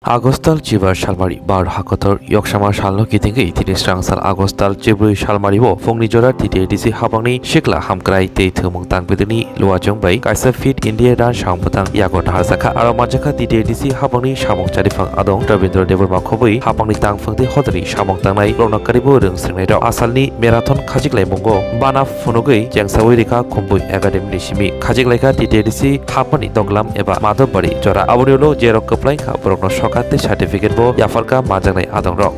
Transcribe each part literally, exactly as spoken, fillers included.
Agostal Chibar Salmari bar hakotor yoksama salno kitingwi tini srangsal Agostal Chibrwi Salmari o phungni jora T T A D C habangni sikla hamkrai tei thwngmung tangpidini luachung bai kaisa Fit India run samung bwtang yago naharjakha. Aro manjakha T T A D C habangni samung chariphang adong Rabindra Debbarma khobwi habangni tangphang tei hodani samung tangnai rokno karibo rwng sringnai rok. Asalni marathon khajiklaimungo bana phunugwi chengsawi rikha Khumpui Academy ni simi. Khajiklaikha T T A D C hapmani doglam eba Madhobari jora. Aboni ulo jerok kwplai kha borokno sokat tei certificate bo yapharkha manjaknai adongrok.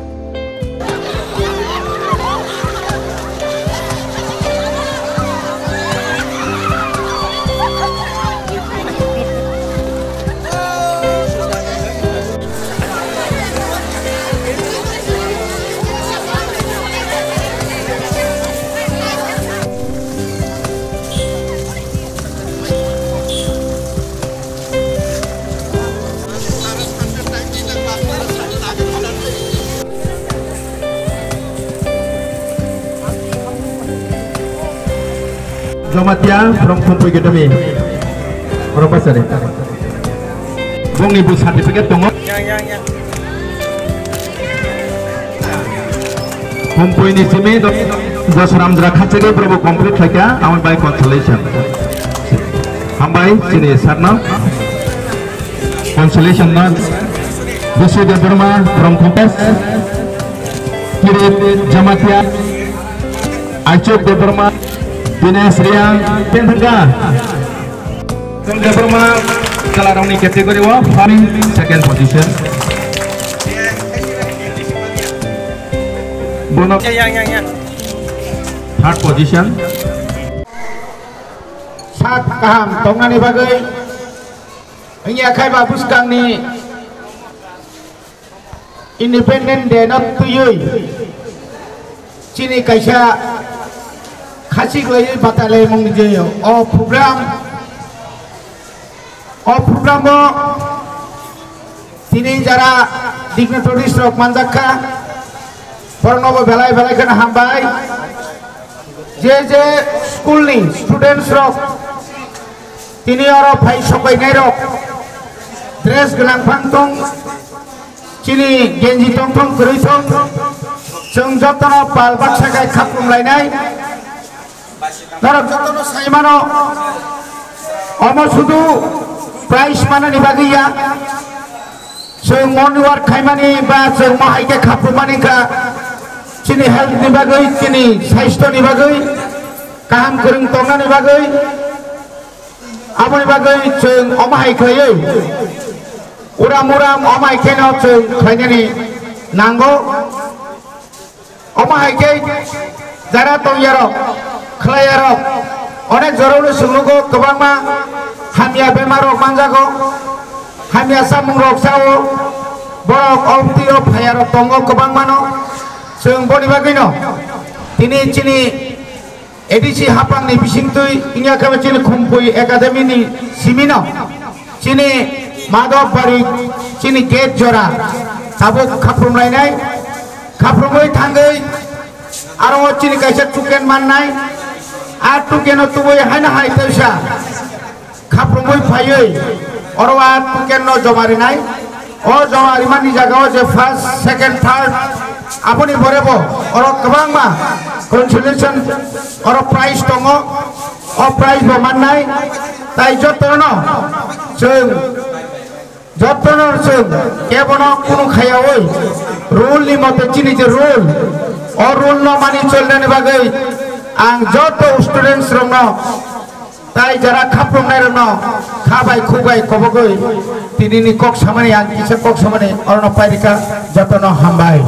Jamatia from Khumpui Academy. Oro pasari. Bongni bo certificate tongo. Khumpui ni simi do-, Jasram jora khatsagwi borok bo complete khlaikha, amoni bai consolation. Hambai chini sir no. Consolation no. Bisu Debbarma from Khumpui. Kirit Jamatia. Aichuk Debbarma. Dinesh Riang. Penthangka. Debbarma, Kalarongni category o farming second position. Bono third position. Sak kaham tongnani bagwi wngya khai ba bwskangni Independent Day no twiwi chini kaisa khachik laiwi batai laimung ni je o program, o program o tini jara dignitaries rok manjak kha, borokno bo belai belai kheno hambai. Je je school ni students rok tini oro phai sokainai rok dress gwnang phang tong, chini genji tongthong kwrwi thong, chwng jotono pal baksa khai khaklum lainai. Norok jotono sai mano, omo sudu prize manani bagwi ya, chwng morning work khaimani ba chwng mo hai khe khaplumani kha, chini health ni bagwi, chini saisto ni bagwi, kaham kwrwng tongnani bagwi. Aboni bagwi chwng omo hai khlaiwi uram uram omo hai kheno chwng khlainani nango. Omo hai khe jara tongyarok, khlaiyarok onek jorao chwng nugo, kwbangma hamya bemarrok manjago, hamya samungrok chao, borok obtwi o phaiyarok tongo kwbangmano. Chwng boni bagwino tini chini A D C hapangni bisingtwi wngya khe chini Khumpui Academy ni simino chini Madhobari chini gate jora tabuk khaprumlainai, khaprumwi thangwi aro o chini kaisa tuken mannai, a tukeno tubui haino hai tausa khaprumwi phaiwi oro a tuken no joma rinai. O joma rimani jaga o je first, second, third, aboni pore bo oro kwbangma consolation, oro prize tongo, o prize bo mannai. Tai jotono chwng, jotono chwng kebono kunu khayawi rule ni mote chini je rule, o rule no mani cholnani bagwi ang joto students rokno tai jara khaprumnai rokno kha bai khuk bai kobogwi tinini kok samani ang kisa kok samani orono pairika, jotono hambai.